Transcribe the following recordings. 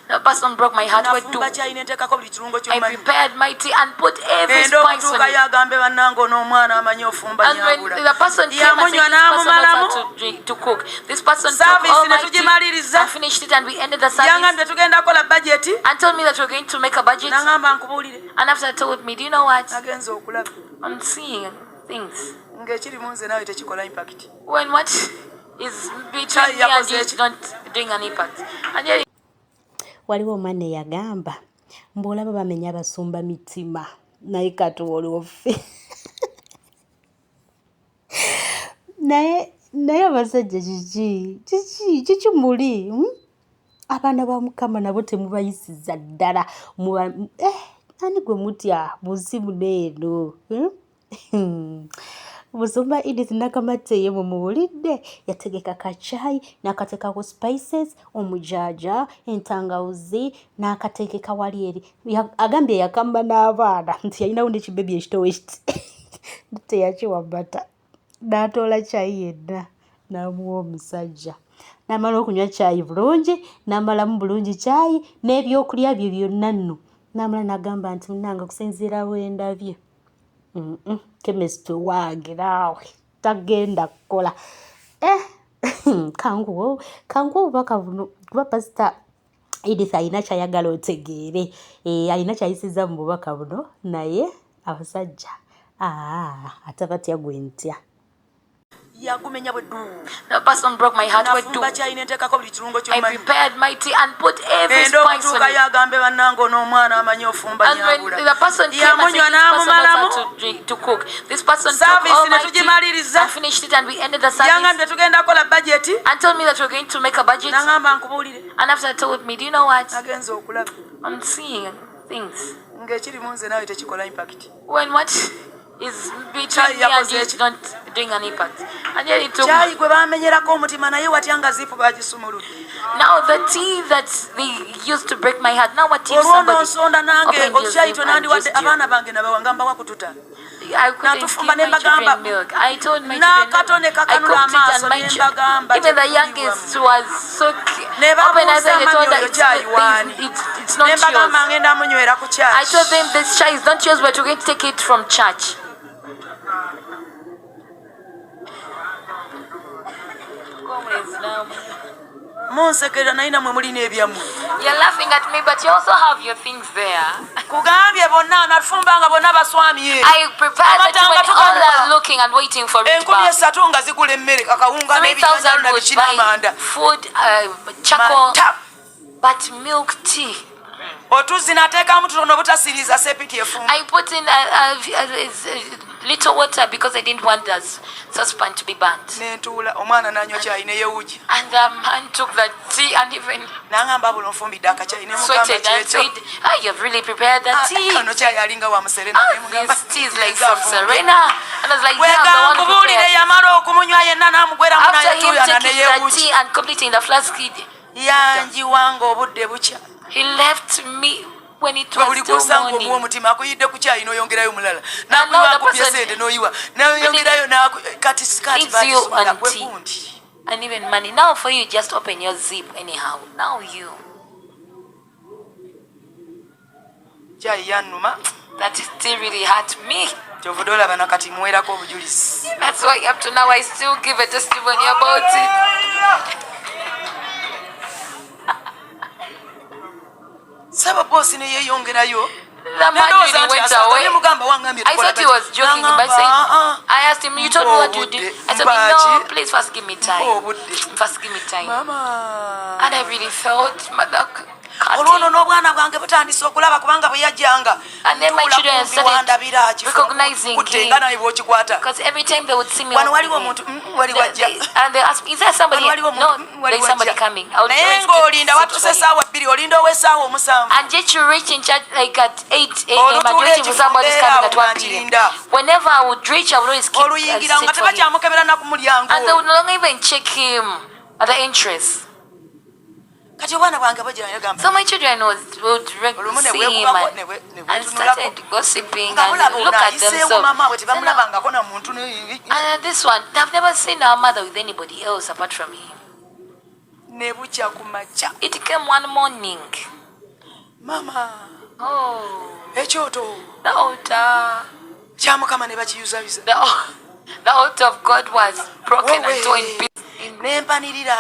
The person broke my heart. What do? Nafumba kyayi ne nteekako buli kirungo I ky'omanyi. Prepared my tea and put every Enda spice on okutuukayo it. agambe bannange on'omwana amanyi ofumba And when nyabula. the person came and said, Yamunywa "This person knows n'amumalamu. how to drink, to cook." This person took Service all ne my tea tugimaliriza. and finished it, and we ended the service Yangambye tugenda kukola bajeti. And told me that we're going to make a budget. N'angamba nkubuulire. And after told me, "Do you know what?" Nagenze okulaba I'm seeing things. Ng'ekiri mu nze naawe tekikola impact. When what is between Chai me and yakoze you is ki? Not doing an impact. And yet Waliwo omwana eyagamba mbu olaba bamenya abasumba mitima naye kati olwo ffe naye naye abasajja kiki kiki kiki muli, Abaana ba Mukama nabo temubayisiza ddala muba eh, ani gwe mutya mu nsi muno eno, Musumba Edith Nakamatte ye mumuwulidde yategeka kacaayi n'akateekako spices, omujaaja, entangawuzi n'akateekeka wali eri. Agambye yakamba n'abaana nti yalinawo n'ekibebi ekito wekiti teyakiwa mata n'atoola caayi yenna n'amuwa omusajja. N'amala okunywa caayi bulungi n'amalamu bulungi caayi n'ebyokulya bye byonna nno n'amala n'agamba nti munnange okusinziira bwe ndabye chemistry wange naawe tagenda kukola eh, kanguwe kanguwe obubaka buno kuba Pasita Edith alina kyayagala otegeere eh, alina kyayisizza mu bubaka buno naye abasajja aa ate batya gwe ntya. Yagumenya bwe ddu. The person broke my heart. What do? Nafumba kyayi ne nteekako buli kirungo I ky'omanyi. Prepared my tea and put every Enda spice on okutuukayo it. agambe bannange on'omwana amanyi ofumba And when nyabula. the person came and said, Yamunywa "This person knows n'amumalamu. how to drink, to cook." This person took Service all ne my tea tugimaliriza. And finished it, and we ended the service Yangambye tugenda kukola bajeti. And told me that we're going to make a budget. N'angamba nkubuulire. And after told me, "Do you know what?" Nagenze okulaba I'm seeing things. Ng'ekiri mu nze naawe tekikola impact. When what is between Chai me and yakoze you is ki? Not doing an impact. And yet it took Kyayi gwe bamenyerako omutima naye watya nga zipu bagisumuludde. Now the tea that they used to break my heart. Now what if Olwo somebody nonsonda nange opened your otukyayi zip twe and nandiwadde juiced you? Abaana bange nabawa mbawa kututa. I couldn't Natufumba give ne my mbagamba children milk. I told my children, n'akatone I kakanula cooked it amaaso and my ne children, mbagamba even the tetuliwamu. Youngest was so Ne open eyes babuuza and they mami told her oyo it's, kyayi waani it's not ne mbagamba yours. ngenda munywera ku I church. Told them this chai is not yours, but we're going to take it from church. Munsekerera naye namwe mulina ebyammwe. You're laughing at me, but you also have your things there. Kugambye bonna nafumba nga bonna baswamye. I prepared that Amatanga when all tuganuka. Are looking and waiting for it 3000 back. Nga zigula emmere kakawunga 3,000 n'ebijanjalo na would biki buy n'amanda. Food, charcoal, Mata. But milk tea. Otuzzi nateekamu tutono obutasiriiza sepiki efumba. I put in a little water because I didn't want the saucepan to be burnt. Nentuula omwana n'anywa kyayi neyewugi. And the man took the tea and even N'angamba buno nfumbidde akacyayi ne mugamba sweated and kyekyo. said, "Ah, you've really prepared the tea." Kano kyayi alinga wa muserena. "Ah, this tea is like from Serena." And I was like, "Yeah, I'm the one who Bwegankubuulire prepared it." yamala okumunywa yenna n'amugweramu After him n'ayatuuyana taking the neyewugi. Tea and completing the flask, Yanjiwanga obudde bukya. He left me when it was buli still gwosanga omuwa morning. Omutima akuyidde ku kyayi n'oyongerayo mulala And nakuyiwa now the akubye person sente n'oyiwa n'oyongerayo kati sikaati needs you bagisumula on gwe tea. Gundi. And even money. Now for you, just open your zip anyhow. Now you. Kyayi yannuma. That still really hurt me. Kyovudde olaba nakati muweerako obujulizi. That's why up to now I still give a testimony about it. Saba boosi ne yeeyongerayo. The man really went away. Mugamba wangambye. I thought he was joking by saying, "Ah, I asked him, "You told me what you did." I said, "No, please first give me time. Obudde. First give me time." Mama. And I really felt mother Olwono cutting. N'obwana bwange butandise okulaba kubanga bwe yajjanga And then my ntuula children kumpi started wandabira recognizing kutte nga him. naye bw'okikwata. Because every time they would see me Wano walking waliwo in, omuntu wali wajja. and they ask me, "Is there somebody Wano here?" waliwo "No, omuntu wali there's somebody wajja. Coming." I would Naye always keep ng'olinda seat watuuse for him. Essaawa 2 olinda ow'essaawa 7. And yet you reach in church like at 8 a.m. and Olutuula waiting for somebody ekifo coming at mbeera 1 p.m. nga nkirinda. Whenever I would reach, I would always keep a Oluyingira nga seat for him. tebakyamukebera na ku mulyango. And they would no longer even check him at the entrance. Kati obwana bwange bwegiragamba. So my children would Olumu ne see him bwekubako, and, ne and bwetunulako. started gossiping Nga mulaba and ono look at ayiseewo themselves. maama we Say, "No, tebamulabangako na muntu ne- and this one, they've never seen our mother with anybody else apart from him." Ne bukya ku makya. It came one morning. Mama. Oh. Ekyoto. The altar. Kya Mukama ne bakiyuzayuza. The altar of God was broken and torn in pieces. Ne mpanirira.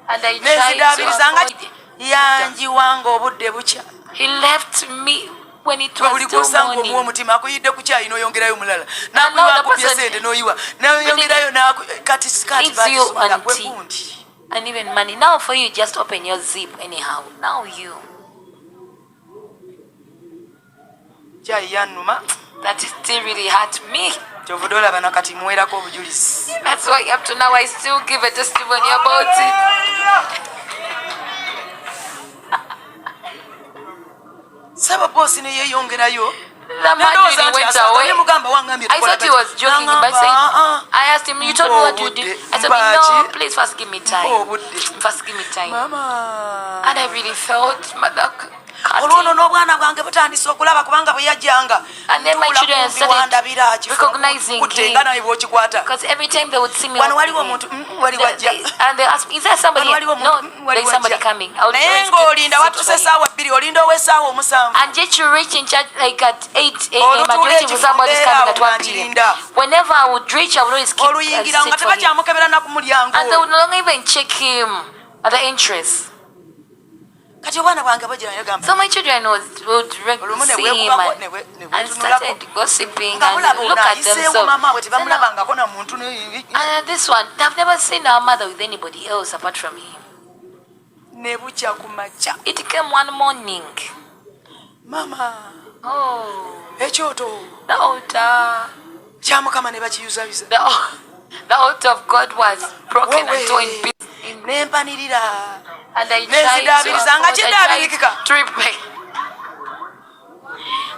And I tried to avoid. Yanjiwanga obudde bukya. He left me when it was Buli still gw'osanga morning. omuwa omutima akuyidde ku kyayi n'oyongerayo omulala. And now N'akuyiwa the akubye person sente n'oyiwa. N'oyongerayo n'aku- kati sikaati Leaves you bagisumula on gwe tea. gundi. And even money. Now for you, just open your zip anyhow. Now you. Kyayi yannuma. That still really hurt me. Kyovudde olaba na kati muweerako obujulizi. That's why up to now I still give a testimony about it. Ssebo boosi ne yeeyongerayo. The man really went away. I thought he was joking, but I said, I asked him, you told me what you did. I said, no, please first give me time. First give me time. Mama. And I really felt mother Olwono n'obwana bwange butandise okulaba kubanga bwe yajjanga kutenga naye bw'okikwata. Wano waliwo omuntu wali wajja. Naye ng'olinda watuuse essaawa bbiri olinda ow'essaawa omusanvu. Olutuula ekifumbeera awo nga nkirinda. Oluyingira nga tebakyamukebera na ku mulyango. Kati obwana bwange bugira yagamba. So my children would Olumu ne see him bwekubako, ne and bwetunulako. started gossiping Nga and mulaba look ono at ayiseewo themselves. maama we So now, tebamulabangako na muntu ne- and this one, they've never seen our mother with anybody else apart from him. Ne bukya ku makya. It came one morning. Mama. Oh. Ekyoto. The altar. Kya Mukama ne bakiyuzayuza. The altar of God was broken and torn in pieces. Ne mpanirira. And I Ne tried to nzidaabiriza nga avoid, I tried kidaabirikika. to repair.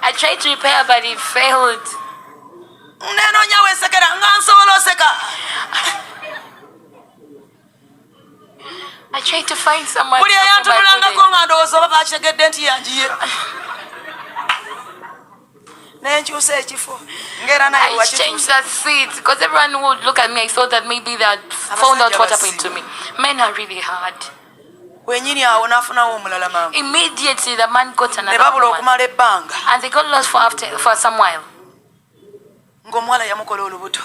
I tried to repair, but it failed. Nenoonya wensekera nga nsobola oseka. I tried to find someone. Buli to help me, but I eyantunulangako couldn't. nga ndowooza oba bakitegedde nti yanjiye. Ne nkyusa ekifo ng'era naye I changed that seat because everyone would look at me. I thought that maybe they had found out what happened to me. Men are really hard. Wenyini awo n'afunawo omulala mangu. Immediately the man got Ne another babula woman. okumala ebbanga. And they got lost for some while. Ng'omuwala yamukola olubuto.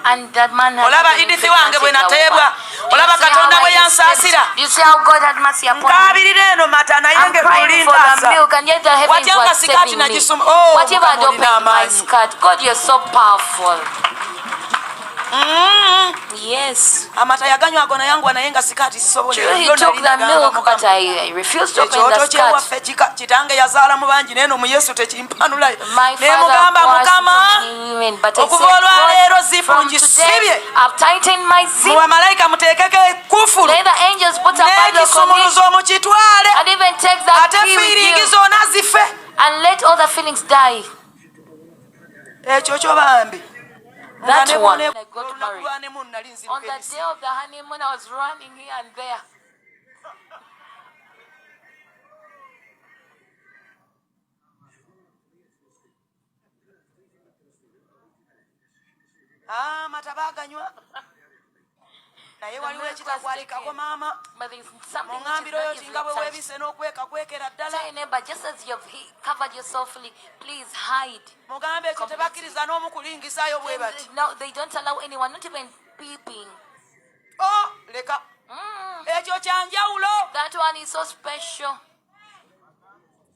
And that man had Olaba gotten Edith wange bwe pregnant with the nateebwa. woman. Olaba Do you see Katonda how bwe I yansaasira. escaped? Do you see how God had mercy upon me? Nkaabirira eno mata naye I'm ng'eggulu crying for the lintaasa. milk and yet the heavens Watya were nga sikaati saving me. nagisoma. Oh, What if I had Mukama olina opened my amaanyi. skirt? God, you're so powerful. Yes. Amata yaganywa ago nayangwa naye nga sikaati sisobola. True, he Yo took nali the nagamba milk, Mukama. but I refused to open Ekyoto the skirt. kyewaffe kitange yazaala mu bangi naye no mu Yesu tekimpanulayo. My Ne father mugamba was Mukama, many women, but I okuva said, olwaleero God, zipu from ngisibye. today, I've tightened my zip. Mu bamalayika muteekeko ekkufulu Let the angels put a padlock on it n'ekisumuluzo mukitwale. and even take that Ate key with fiiringi you zonna zife. and let all the feelings die. Ekyo kyo bambi. That Nga ne one. bw'one- I got olunaku married. lwa honeymoon nali nziruka On the emisi. day of the honeymoon, I was running here and there. Ah, amata baaganywa. Naye The waliwo milk was ekitakwalikako taken. maama. But there's something which is Muŋŋambire not oyo ti easily nga bwe touched. weebise n'okweka kwekera ddala. Tell your neighbor, just as you've covered yourself fully, please hide. Mugambe ekyo Completely. tebakkiriza n'omu kulingisaayo bwe bati. No, they don't allow anyone, not even peeping. Oh, leka. Ekyo kya njawulo. That one is so special.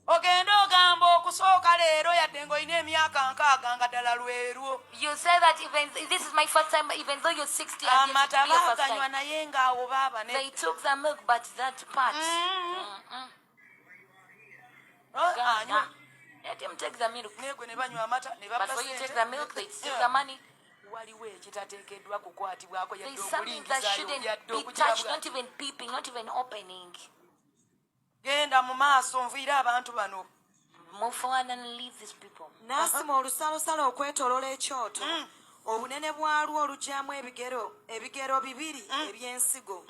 Ogende ogamba okusooka leero yadde ng'olina emyaka nkaaga nga ddala lwerwo. You say that even this is my first time, even though you're 60 and yet Amata it will be your first baaganywa time. naye ng'awo baaba ne They took the milk, but that part. Oh, anywa. Let him take the milk. Naye gwe ne banywa amata ne But babba for you ssente. take the milk, they steal the money. Waliwo ekitateekeddwa kukwatibwako yadde There's something that okulingisaayo shouldn't yadde be okugira touched, bwa- not even peeping, not even opening. Genda mu maaso nviire abantu bano. Move forward and leave these people. N'asima olusalosalo okwetooloola ekyoto, obunene bwalwo olugyamu ebigero bibiri eby'ensigo,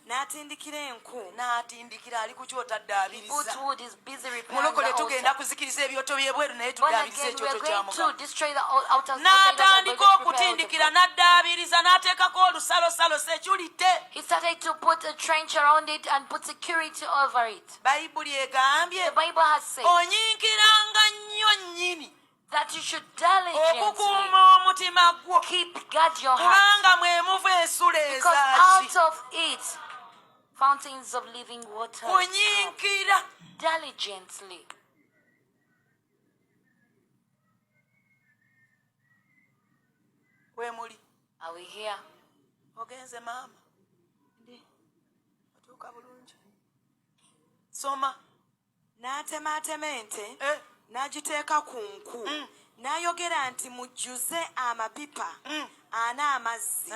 N'atindikira enku. N'atindikira, ali ku kyoto He addaabiriza. puts wood, he's busy repairing the Mulokole, tugenda altar. kuzikiriza ebyoto byebweru, naye Born tuddaabiriza again, we ekyoto are kya going to Mukama. destroy the altar. N'atandika okutindikira, n'addaabiriza, n'ateekako olusalosalo, security. He started to put a trench around it and put security over it. Bayibuli egambye, The Bible has said onyiikiranga nnyo nnyini that you should diligently okukuuma omutima gwo, keep guard your heart, kubanga mwe muva ensulo because ezaaki. out of it fountains of living water come. Kunyiikira. Diligently. Wemuli? Are we here? Ogenze maama, otuuka bulungi, soma. N'atemaatema ente, Eh. n'agiteeka ku nku, n'ayogera nti, "Mujjuze amapipa ana amazzi."